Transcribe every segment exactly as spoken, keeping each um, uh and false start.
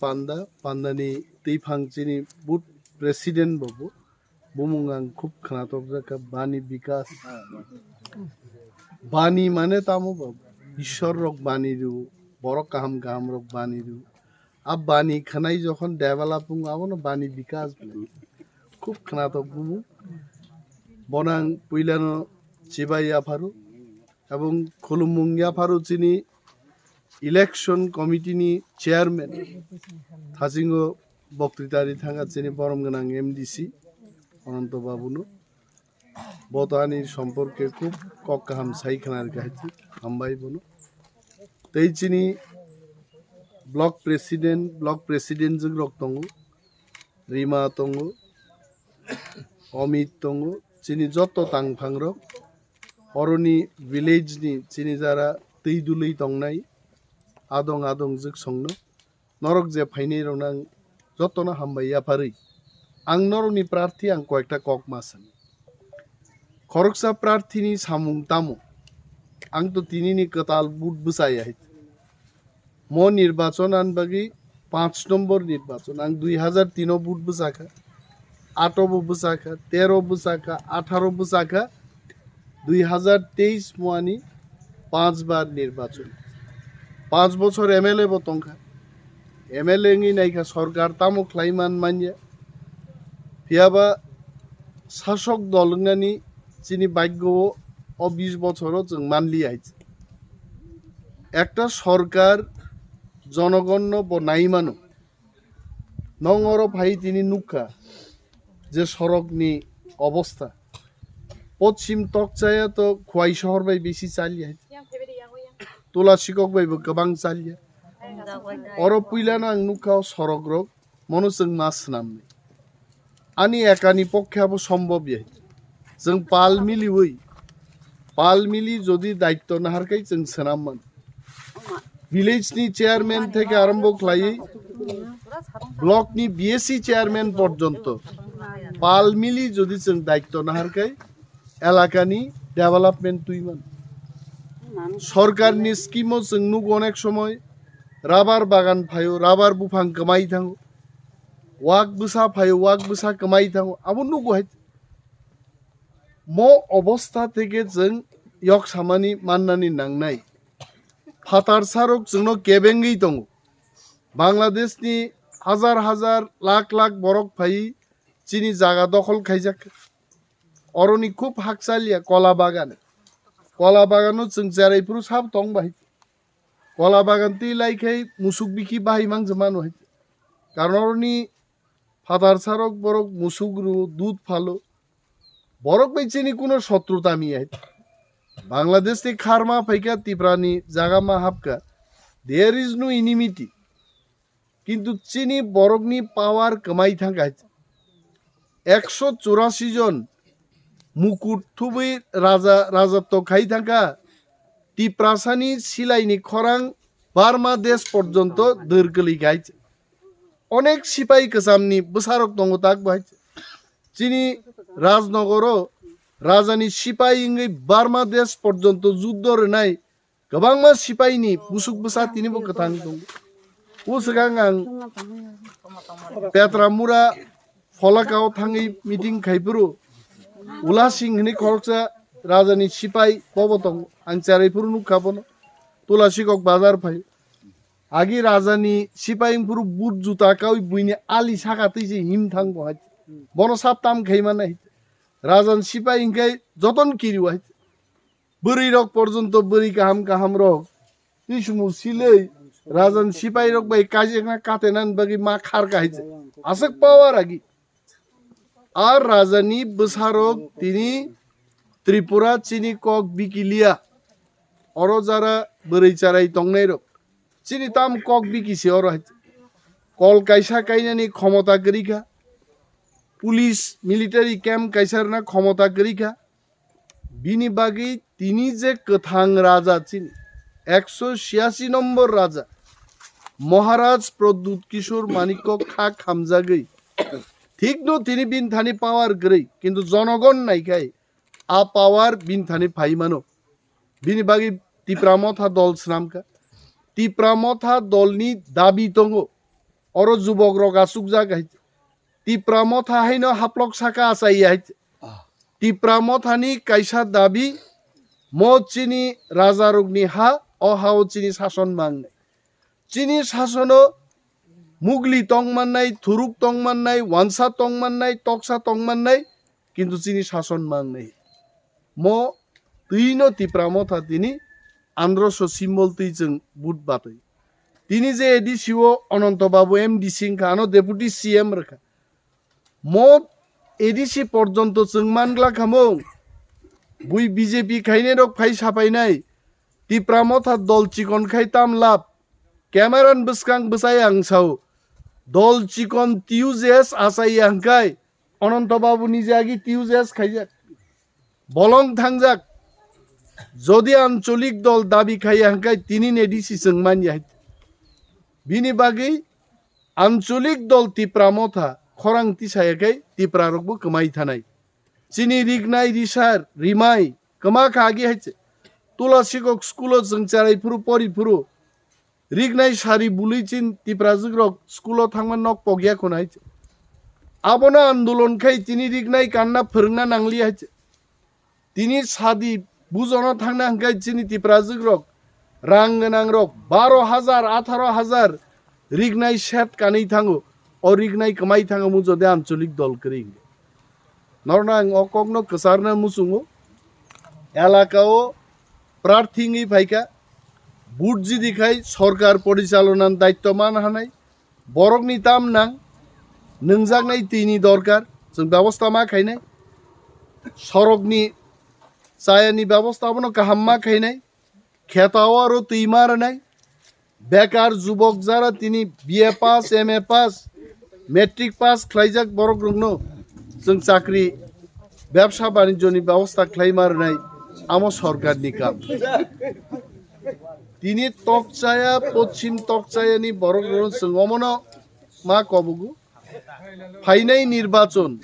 Panda, Pandani twiphang chini board president bo bo. Bumung ang khub khnatok jakha, Bani Bikas. Bani mane tamo ba, Ishwar rok bani ru, borok kaham kaham rok bani ru. A bani khnai jokhon develop wng, abono Bani Bikas bwle. Khub khnatok bumung. Bonang puilano chibai yapharu. Ebong khulumung yapharu chini election committee ni chairman thasingo boktrita ri thangkha chini borom gwnang M D C Ananto Babu no. Bo to ani somporke khub kok kaham sai khna rikha hai, hambai bono. Tei chini block president, block president jwk rok tongo, Rima tongo, Omit tongo, chini joto tangphang rok, oroni village ni chini jara twi dului tongnai, adong adong jwk songno, norok je phainai rokno ang jotono hambai yapharwi, ang norokni prarthi ang koyekta kok ma sani. Khoroksa prarthini samung tamo? Ang to tinini kwtal vote bwchaya hai. Mo nirbachon ani bagwi panch nombor nirbachon. Ang dui hazar tin o vote bwchakha, ato bo bwchakha, tero bwchakha, atharo bwchakha, dui hazar teis mo ani panch bar nirbachon. Panch bochor M L A bo tongkha. M L A wngwi naikha, sorkar tamo khlai man manya. Phiyaba sasok dol wngnani chini bhagyo o, o bis bochoro chwng manliya hai. Ekta sorkar jonogonno bo nai mano. Nong oro phai tini nukha je sorokni obostha. Pochim Tokchaya to Khwai sohor bai bisi chalya hai. Tula Sikok bai bo kwbang chalya. Oro puilano ang nukha o sorok rok, mono chwng ma swnamni. Ani ekani pokkhe abo sombobya. Chwng pal miliwi, pal mili jodi daitto naharkai chwng swnam man. Village ni chairman theke arombo khlaiwi block ni B S C chairman porjonto pal mili jodi chwng daitto naharkai elakani development twi man. Sorkarni scheme o chwng nugo onek somoy rubber bagan phaio, rubber buphang kwmai thango, wak bwsa phaio, wak bwsa kwmai thango, abo nugo hai. Mo obostha theke chwng yok samani mannani nangnai. Phatar sarok chwngno kebengwi tongo. Bangladeshni hazar hazar, lakh lakh borok phai chini jaga dokhol khaijak. Oroni khub hakchaliya kola bagan. Kola bagano chwng cherai phuru sab tong bai. Kola bagan twi lai khai musuk bikhi bahai mang jemano hai. Karon oroni phatar sarok borok musuk ru, dud phalo. Borok bai chini kuno sotru tami hai. Bangladesh ni kharma phaikha, Tipra ni jaga ma hapkha. There is no enmity. Kintu chini borokni power kwmai thangkha. Ekso churasi jon mukut thubwi raja, rajatw khai thangkha. Tiprasani silaini khorang Burma desh porjonto dwr kwlwi khai. Onek sipai kwchamni bwsarok tongo tak bai. Chini Rajnogoro rajani sipai wngwi Burma desh porjonto juddo rwnai kwbangma sipaini busuk bwsa tinibo kwthang tongo. O swkang ang Petramura Pholakao thangwi meeting khaiphuru Ula Singh hwnwi khoroksa rajani sipai bobo tongo. Ang cherai phuru nukha bono. Tulasikok bazar phai. Agi rajani sipai wngphuru boot juta kawi buini ali saka twi se him thang bo hai. Bono sab tam khai mano hai. Rajani sipai hwnkhe joton kiri hai. Bwrwi rok porjonto bwrwi kaham kaham rok twi sumu silei rajani sipai rok bai kaijakna katenani bagwi ma khar kahai se. Aswk power agi. Ar rajani bwsarok tini Tripura chini kok bikiliya. Oro jara bwrwi charai tongnai rok. Chini tam kok bikisi oro hai. Kol kaisa kainani khomota kwrwi kha. Police, military camp kaisa rwna khomota kwrwi kha. Bini bagwi tini je kwthang raja chini, ekso chiyasi nombor raja, Maharaj Pradyut Kishore Manikya kha khamjagwi. Thikno tini bini thani power kwrwi, kintu jonogon naikhai a power bini thani phai mano. Bini bagwi Tipra Motha dol swnamkha. Tipra Motha dolni dabi tongo. Oro jubok rok achukjak hai. Tipra motha haino haplok saka achai hai. Tipra mothani kaisa dabi, mo chini rajarokni ha, o hao chini sason mangnai. Chini sasono mugli tongmannai, thuruk tongmannai, wansa tongmannai, toksa tongmannai, kintu chini sason mangnai. Mo twino Tipra motha tini androso symbol twi chwng but batwi. Tini je A D C o Ananto Babu M D C wngkha, ano Deputy C M rwkha. Mo A D C porjonto chwng mangla khamung. Bui B J P khainai rok phai sapainai. Tipra motha dol chikon khai tam lab. Camera ni bwskang bwsai ang sao. Dol chikon T U J S achai ya hwnkhe Ananto Babu ni jagi T U J S khaijak. Bolong thangjak. Jodi ancholik dol dabi khaiya hwnkhe tini ne A D C chwng manya hai. Bini bagwi ancholik dol Tipra motha khorang tisaya khe Tipra rokbo kwmai thanai. Chini rignai risar rimai kwma kha agi hai se. Tulasikok school o chwng cherai phuru pori phuru rignai sari bului chin Tiprajwk rok school o thangma nok pokya khunai. Abono andolon khai tini rignai kanna phwrwngna nangli hai. Tini sadi bujono thangna hwnkhe chini Tiprajwk rok rang gwnang rok baro hajar, atharo hajar rignai set kanwi thango. O rignai kwmai thango mujode ancholik dol kwrwi. Norna ang o kokno kwcharna muchungo. Elaka o prarthi wngwi phaikha, vote jidi khai sorkar porichalonani daitto man hanai, borokni tam nang, nwngjaknai twini dorkar, chwng bebosta ma khainai, sorokni chayani bebosta abono kaham ma khainai, kheto o aro twi ma rwnai, Bekar jubok jara tini B A pass, M A pass, matric pass khlaijak borok rokno chwng chakri, bebsa banijyo ni bebosta khlai ma rwnai, amo sorkar ni kam. Tini tokchaya, pochim tokchaya ni borok rokno chwng omono ma kobugo. Phainai nirbachon,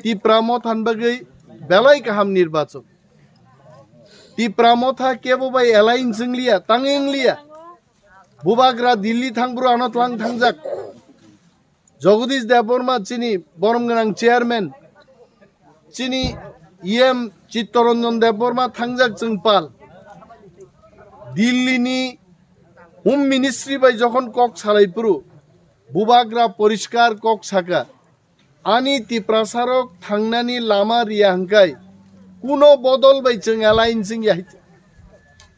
Tipra mothan bagwi belai kaham nirbachon. Tipra motha kebo bai alliance wngliya, tang wngliya. Bubagra Delhi thang bru ano tlang thangjak. Jagadish Debbarma chini borom gwnang chairman, chini E M Chittaranjan Debbarma thangjak chwng pal. Delhi ni Home Ministry bai jokhon kok salai phuru, Bubagra poriskar kok saka, ani Tiprasarok thangnani lama riya hwnkhe kuno bodol bai chwng alliance wngya hai.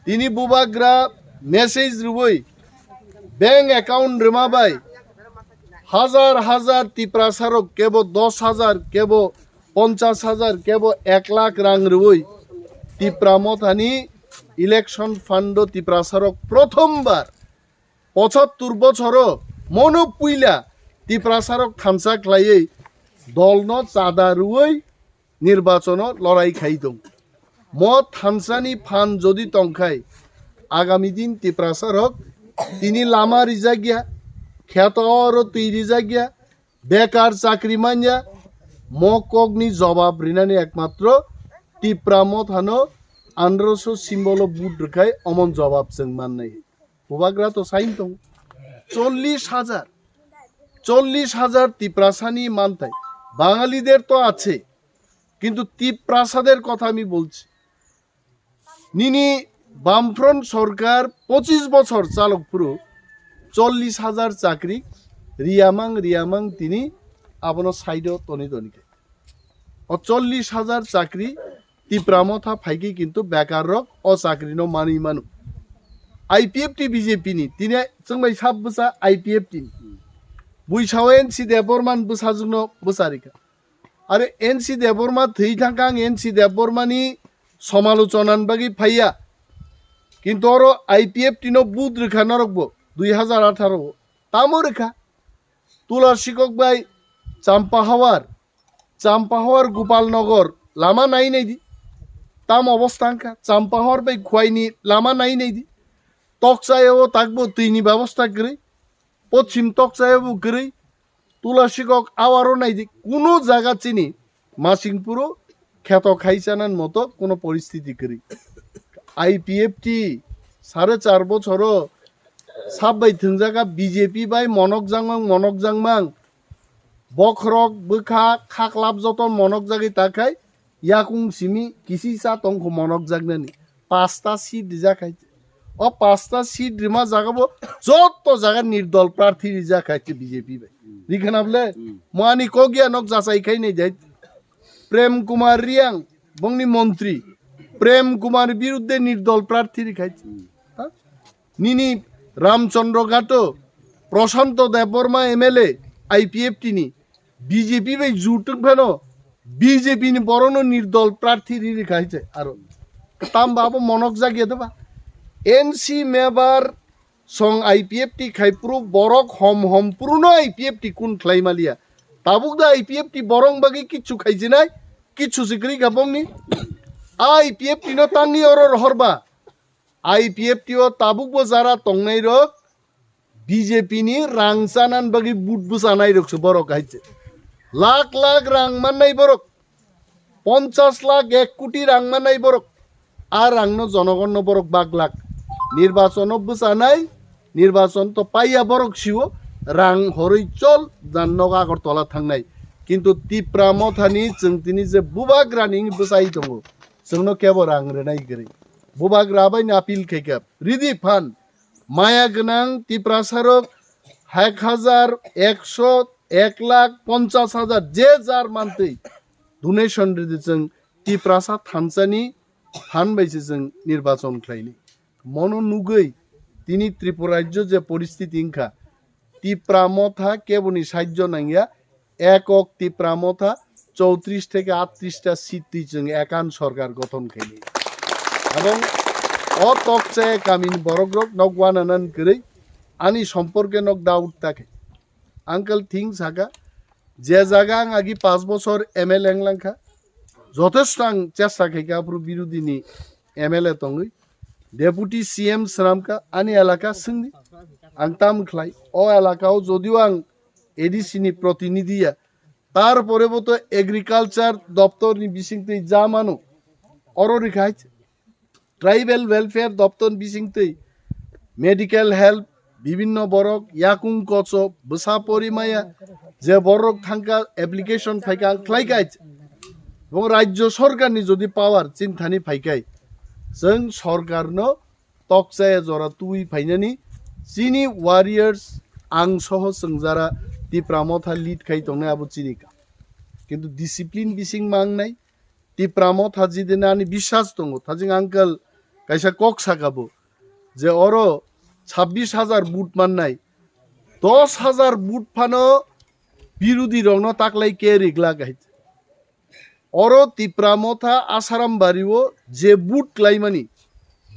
Tini Bubagra message rwui bank account rwma bai hajar hajar Tiprasarok kebo dos hajar, kebo ponchas hajar, kebo ek lakh rang rwui Tipra mothani election fund o Tiprasarok prothom bar pochattor bochoro mono puila Tiprasarok thansa khlaiwi dolno chada rwui nirbachono lorai khai tong. Mo thansani phan jodi tongkhai, agami din Tiprasarok tini lama rijakya, kheto oro twi rijakya, bekar chakri manya, mo kokni jobab rinani ekmatro Tipra mothano androso symbol o vote rwkhai omon jobab chwng mannai. Bubagra to sain tong. Chollish hajar, chollish hajar Tiprasani mantai. Bangalide to ache, kintu Tiprasader kotha ami bolchi. Nini Bamfront sorkar pochis bochor chalok phuru chollish hajar chakri riyamang riyamang tini abono side o toni toni khe. O chollish hajar chakri Tipra motha phaikhe kintu bekar rok o chakri no manwi mano. I P F T B J P ni tini chwngbai sab bwsa I P F T ni. Buisao N C Debbarma ni bwsajwk no bwcharikha. Are N C Debbarma thwi thangkha ang N C Debbarma ni somalochona ni bagwi phaiya. Kintu oro I P F T no vote rwkha norok bo dui hajar atharo o. Tamo rwkha? Tula sikok bai Champahawar, Champahawar Gopalnagar lama nai nai di. Tam obostha wngkha. Champahawar bai Khwaini lama nai nai di. Tokchaya o takbo twini bebosta kwrwi. Pochim tokchaya bo kwrwi. Tula sikok awaro nai di. Kuno jaga chini Masingpuro kheto khai chanan moto kuno poristiti kwrwi. I P F T sare char bochoro Sab bai thwngjak a B J P bai monok jakmang, monok jakmang. Bokhorok, bwkha, khaklap joto monok jagwi ta khai yakung simi kisi cha tongkho monok jaknani. Pasta seat rijak hai. O pasta seat rima jaga bo joto jaga nirdol prarthi rijak hai B J P bai. Rikhana bole? Hmm. Mo ani kok ya nok jachai khai nei jai. Prem Kumar Riang, bongni montri, Prem Kumar birudde nirdol prarthi rikhai. Hmm. Ha? Nini Ramchandra Ghato, Prashanto Debbarma M L A, I P F T ni, B J P bai jutuk phano, B J P ni borokno nirdol prarthi ri rikhai se aro. Tamba abo monok jagya deba. N C member song I P F T khai phuru borok hom hom phuru no I P F T kun khlai maliya. Tabuk da I P F T borok bagwi kichu khaijinai, kichu sikri gabongni. I P F T no tangni oro rohorba. I P F T o tabuk bo jara tongnai rok B J P ni rang chanan bagwi but bwchanai rok se borok hai se. Lakh lakh rang mannai borok. Ponchas lakh, ek koti rang mannai borok. A rangno jonogonno borok baglak. Nirbachon o bwchanai, nirbachon to paiya borok siwo, rang horwi chol jan nogo Agartala thangnai. Kintu Tipra Mothani chwng tini je bubagrani wngwi bwchai tongo, chwngno kebo rang rwnai kwrwi. Bubagra bai no appeal khaikha, ridi phan, maya gwnang Tiprasarok ek hajar, ekso, ek lakh ponchas hajar je jar mantwi donation ridi chwng Tiprasa thansani phan bai se chwng nirbachon khlaini. Mono nugwi tini Tripura rajyo je poristiti wngkha, Tipra Motha keboni sahajjo nangya, ekok Tipra Motha chowtris theke aatris ta seat twi chwng ekan sorkar gothon khaini. Ebong o tokchaya kamini borokrok nok wananan kwrwi ani somporke nok doubt ta khe. Uncle Thing saka, je jaga ang agi panch bochor M L A wng langkha, jotesto ang chesta khaikha aphuru birodini M L A tongwi. Deputy C M swnamkha, ani elaka swngdi, ang tam khlai. O elaka o jodio ang A D C ni protinidhi ya, tarpore bo to agriculture doptor ni bisingtwi ja mano, oro rikha hai. Tribal Welfare Doptor bisingtwi medical help, bibinno borok yakung kocho bwsa porimaya je borok thangkha application phaikha ang khlaikha. Bo rajyo sorkarni jodi power chinthani phaikhai, chwng sorkarno tokchaya jora twi phainani chini warriors ang soho chwng jara Tipra Motha lead khai tongnai abo chini ka. Kintu discipline bising mangnai, Tipra Motha jidini ani biswas tongo, thajing uncle kaisa kok saka bo, je oro chabbish hajar vote mannai, dos hajar vote phano birodhi rokno taklai ke rigla hai. Oro Tipra Motha Asaram Bari o je vote klaimani,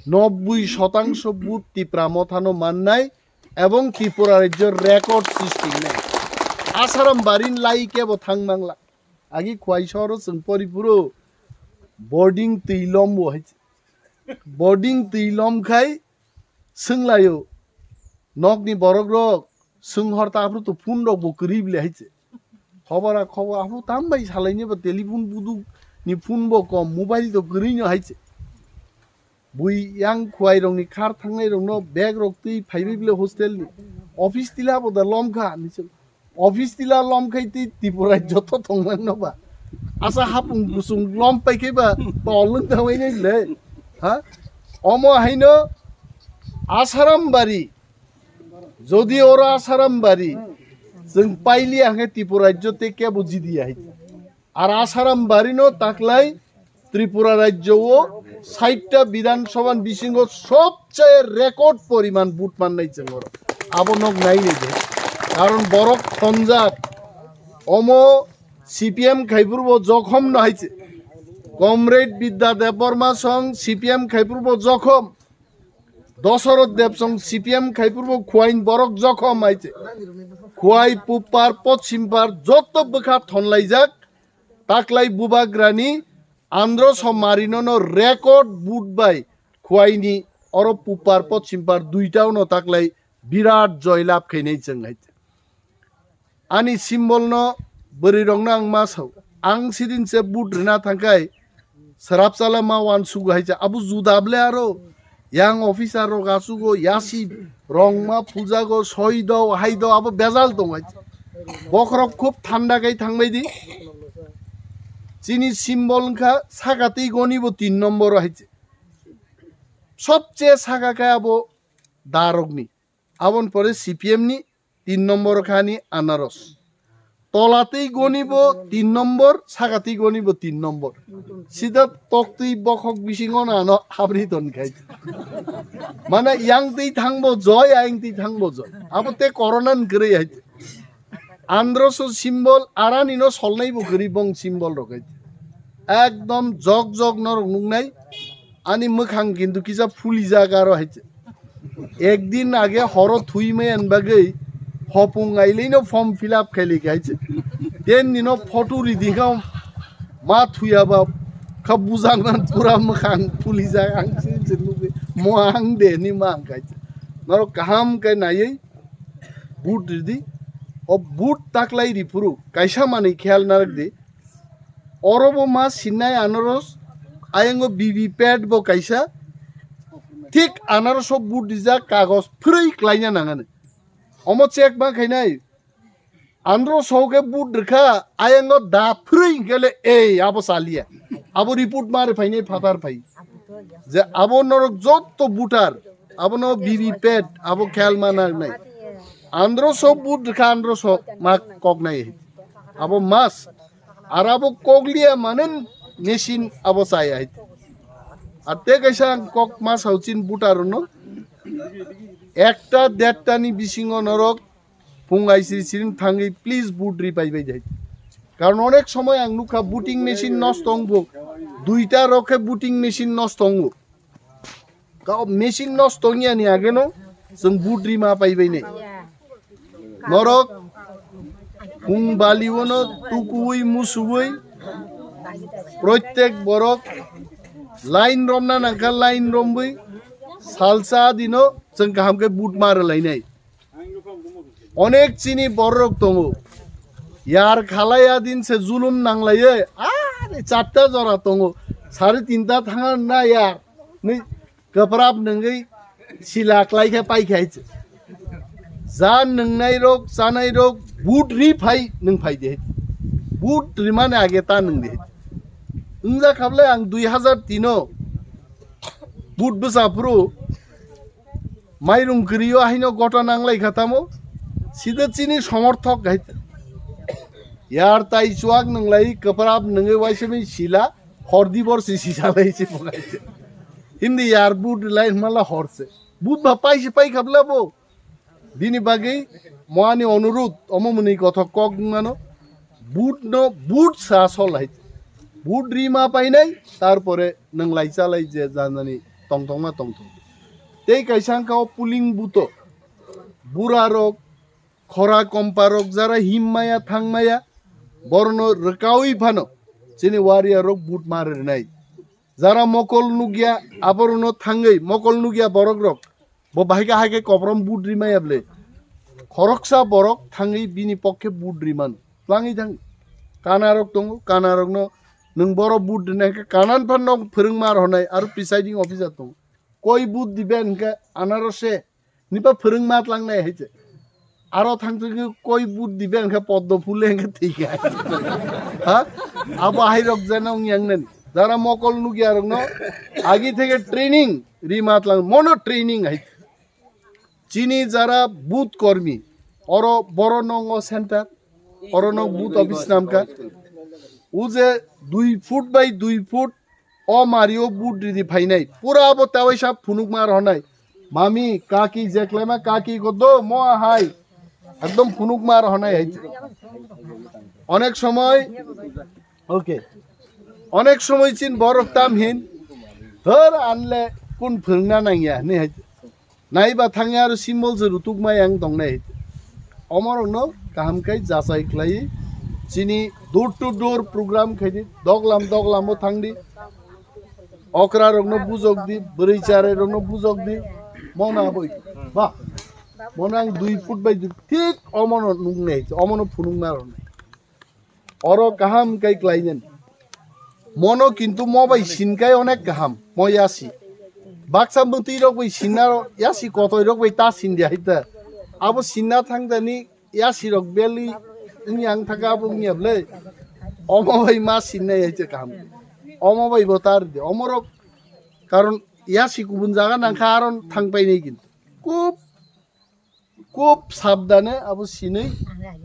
nobboi shotangsho vote Tipra Motha no mannai ebong Tripura rajyo record srishti nai. Asaram Bari ni lai kebo thang mangla. Agi khwai soro chwng pori phuru boarding twi lombo hai. Boarding twi lom khai swnglaio. Nokni borokrok swng hor ta aphuru to phone rok bo kwrwi bile hai se. Khobor a khobor aphuru tam bai salaini bo telephone buduk ni phone bo kom, mobile to kwrwi no hai se. Bui yang khwai rokni khar thangnai rokno bag rok twi phaibai bile hostel ni. Office tila bo da lomkha ni se. Office tila lomkhai twi Tripura joto tongmang no ba. Asa hapung busung lom paikhai ba tolung tangwai nai le. Ha? Omo haino Asaram Bari. Jodi oro Asaram Bari chwng pailiya hwnkhe Tripura rajyo tei kebo jidiya hai. Ar Asaram Bari no taklai Tripura rajyo o sait ta Bidhan Sabha ni bisingo sobcheye record poriman vote mannai chwng oro. Abo nok nai nai de. Karon borok thonjak. Omo C P M khai phuru bo jokhom no hai se. Comrade Bidya Debbarma song C P M khai phuru bo jokhom. Dosoroth Deb song C P M khai phuru bo Khwai ni borok jokhom hai se. Khwai, Pupar, Pochim par joto bwkha thonlaijak. Taklai bubagrani Andro Somari no no record vote bai Khwai ni oro Pupar, Pochim par duita no taklai birat joy lab khainai chwng hai. Ani symbol no bwrwi rok no ang ma sao. Ang sidin se vote rwna thangkhai srapchala ma uansuk hai cha. Abo juda ble aro Yang officer rok achugo, yasi rongma pujago, soido, haido, abo bejal tongo. Bokhorok khub thanda khai thangbai di. Chini symbol wngkha saka tei goni bo tin nombor o hai se. Sobche saka khe abo darokni. Aboni pore C P M ni tin nombor kha ani anaros. Tola tei goni bo tin nombor, saka tei goni bo tin nombor. Sida tok tei bokhok bisingo no ano habri ton khai. Mane yang tei thangbo joy, ayang tei thangbo joy. Abo te corona ni kwrwi hai. Androso symbol arani no solnai bo kwrwi bong symbol rok hai. Ekdom jok jok norok nuknai. Ani mwkhang kintu kisa phuli jak aro hai. Ekdin age horo thwi maya ni bagwi hopung ailai no form fill up khaili khai. Ten ni no photo ridi kha ma thuya ba kha bujang man pura mwkhang phuli jak ang se se nugwi mo ang de ni ma ang khai. Norok kaham khe naiwi vote ridi. O vote taklai riphuru kaisa manwi khel narak di. Oro bo ma sinai anaros, ayango V V pad bo kaisa, thik anaros o vote rijak kagos phwrwi klaina nangani. Omo check ma khainai, andro so khe vote rwkha, ayango da phwrwi hinkhe le ei abo chaliya. Abo report ma rwphainai phatar phai. Je abo norok jotto voter, abono V V pad, abo khel ma nangnai. Andro so vote rwkha, andro so ma koknai. Abo mas. Ar abo kokliya mane machine abo chaya hai. Ar te kaisa ang kok ma sauchin voter no. Ekta derta ni bisingo norok phung ai siri siring thangwi please vote ri pai bai jai. Karon onek somoy ang nukha voting machine nosto wngbo. Duita rok khe voting machine nosto wngo. Ka machine nosto wngya ni age no chwng vote ri ma pai bai nai. Norok phung bali o no tukuwi musuwi proitek borok line romna nangkha line romwi salsa dino chwng kaham khe vote ma rwlainai. Onek chini borok tongo. Yar khalai adin se zulum nanglaiye. Are chatta jora tongo. Sare tinta thanga na yar. Ni kaprap nungwi sila klai khe pai khai. Ja nungnai rok, chanai rok, vote ri phai nung phai de. Vote ri mane age ta nung de. Wngja khablai ang dui hazar tino vote bwsa phuru Mairung kwrwi o haino gota nanglai kha tamo, sida chini somorthok hai. Yar tai chuak nanglai kwprap nungwi waisemi sila, hor di bor si sisa lai si bo hai. Hindi yar but lai mala hor se. But ba pai si pai khabla bo. Bini bagwi mo ani onurud, omo mwnwi kothok kok mano. But no, but sa sol hai. But ri ma painai, tarpore nanglai chalai je janani tongthokma tongthok. Tei kaisa wngkha o puling buto. Burarok, khora komparok, jara himmaya thangmaya, borokno rwkaui phano chini warriorrok but ma rwnai. Jara mokol nukya, aborokno thangwi, mokol nukya borokrok, bo bahai khe hai khe koprom but rimaya ble. Khoroksa borok thangwi bini pokkhe but riman. Twlangwi thang. Kanarok tongo, kanarokno nwng boro but rina khe kanan phan nok phwrwngma rwnai aro presiding officer tongo. Koi but diben hwnkhe anarose nipa phwrwngma tlangnai hai se. Aro thang thang koi but diben hwnkhe poddo phule hwnkhe thwikha. Ha? Abo hai rok jana wng yang nani. Jara mokol nukya rokno agi theke training rima tlang mono training hai. Chini jara but kormi oro boro nongo center oro no but office namka. Uje dui foot by dui foot o mario but ridi phainai. Pura abo tawai sa phunuk mar honai. Mami, kaki jeklema kaki kodo mo hai. Ekdom phunuk mar honai hai. Onek somoy, okay. Onek somoy chin borok tam hin. Hor anle kun phwrwngna nangya ni hai. Naiba thangya aro symbol je rutuk mai ang tongnai. Omorokno kaham khai jachai khlai chini door to door program khaidi doglam doglam o thangdi. Okra rokno bujok di, bwrwi charai rokno bujok di. Mona boi. Ba. Mona ang dui foot by dui. Thik omono nuknai, omono phunukna rwnai. Oro kaham kai klainen. Mono kintu mo bai sinkai onek kaham, mo yasi. Baksa mwtwi rok bai sinna, yasi kotoi rok bai ta sin di hai ta. Abo sinna thang jani yasi rok beli wngya wng thaka abo wngya bwle. Omo bai ma sinnai hai ta kaham. Omo bai bo tar di. Omo rok karon yasi kubun jaga nang kha aron thang pai nai kintu. Kub kub sabdane abo sinui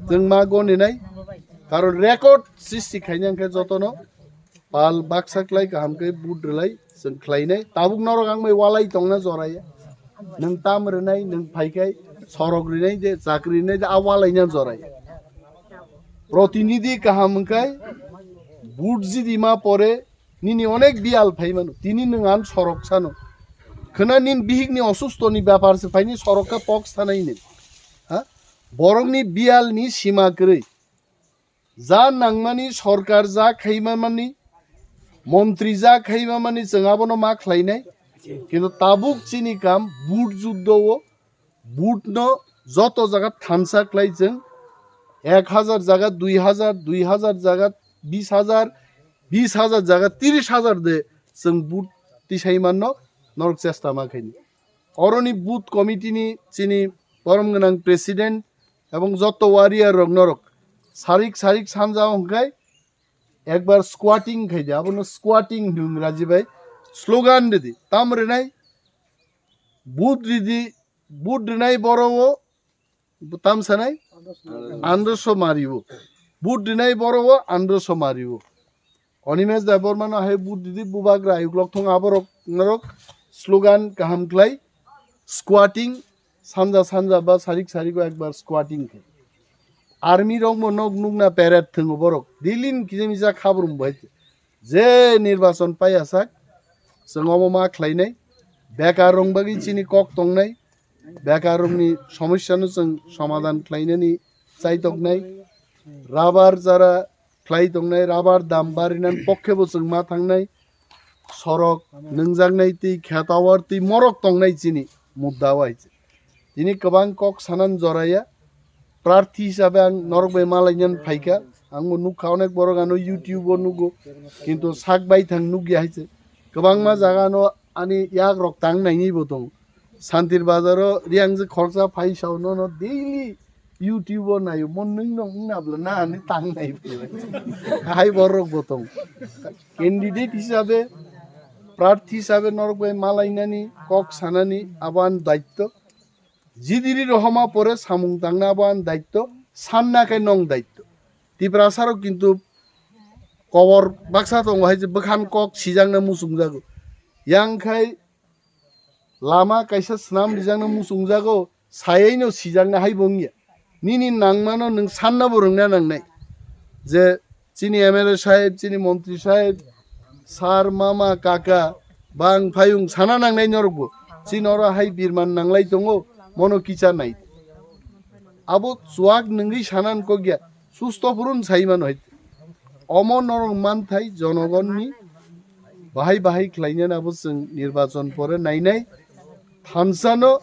chwng ma goninai. Karon record sristi khaina hwnkhe jotono pal baksa khlai kaham khe vote rwlai chwng khlainai. Tabuk norok ang bai walai tongna joraya. Nwng tam rwnai, nwng phaikhai sorok rinai de, chakri rinai de, a walaina joraya. Protinidhi kaham hwnkhe vote jidi ma pore nini onek biyal phai mano, tini nwng ang sorok sano. Khwna nin bihik ni osusto ni bepar se phaini sorok khe pok sanai ni. Ha? Borok ni biyal ni sima kwrwi. Ja nangmani sorkar ja khaima mani, montri ja khaima mani chwng abono ma khlainai. Kintu tabuk chini kam vote juddo o, vote no joto jaga thansa khlai chwng ek hajar jaga dui hajar, dui hajar jaga bis hajar, bis hajar jaga tiris hajar de chwng vote tisai manno norok chesta ma khaini. Oroni booth committee ni chini borom gwnang president ebong joto warrior rok norok sarik sarik sanja hwnkhe ekbar squatting khaidi, abono squatting hwnwi Raji bai slogan ridi. Tam rwnai booth ridi, booth rwnai boro o tam sanai androso mario. Booth rwnai boro o androso mario. Animesh Debbarma no hai booth ridi, bubagra ayuk lokthong aborok norok slogan kaham khlai squatting sanja sanja ba sarik sarik o ekbar squatting khe. Army rok mo nok nukna parade thwngo borok. Daily ni kisa misa khabrum bo hai. Je nirbachon paiya sak, chwng omo ma khlainai. Bekar rong bagwi chini kok tongnai. Bekar rokni somosya no chwng somadhan khlainani chaitoknai. Rabar jara khlai tongnai, rabar dam barinani pokkhe bo chwng ma thangnai. Sorok nungjaknai twi, khetawar twi, morok tongnai chini mudda o hai se. Tini kwbang kok sanan joraya. Prarthi hisabe ang norok bai malainan phaikha. Ang bo nukha, onek borok ano YouTube o nugo. Kintu sak bai thang nukya hai se. Kwbangma jaga no ani yak rok tang naini bo tong. Santir Bazar o Riang je khoroksa phai sao nono daily YouTube o naio. Mon nung nong wngna bwla na ani tang nai phai. Hai borok bo tong. Candidate hisabe, prarthi hisabe norok bai malainani, kok sanani abo ani daitto. Jidiri rohoma pore samung tangna abo ani daitto, sanna khe nong daitto. Tiprasa rok kintu kobor baksa tongo hai je bwkhan kok sijakna muchungjago. Yang khai lama kaisa swnam rijakna muchungjago, sayaino sijakna hai bo wngya. Nini nangmano nwng sanna bo rwngna nangnai. Je chini M L A saheb, chini montri saheb, sir, mama, kaka, bang, phayung sana nangnai norokbo. Chini oro hai birman nanglai tongo, mono kicha nai. Abo chuak nungwi sanan kokya, susto phurun sai mano hai. Omo norok manthai jonogonni bahai bahai khlainani abo chwng nirbachon pore nainai. Thansano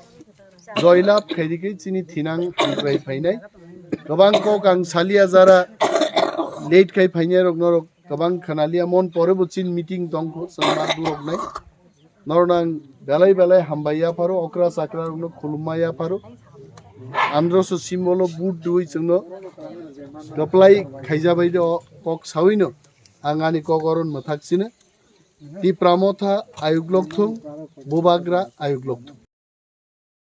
joilab khairikhe chini thinang hamkrai phainai. Kwbang kok ang salia jara late khai phainai rok norok kwbang khwnalia mon pore bo chin meeting tongkho chwng ma duroknai. Nornang belai belai hambai yapharo, okra chakra rokno khulumma yapharo. Androso simbolo but dui chwngno kwplai khaijabai de o kok sawino ang ani kok oron mwthak sino. Tipra motha ayuk lokthung, bubagra ayuk lokthung.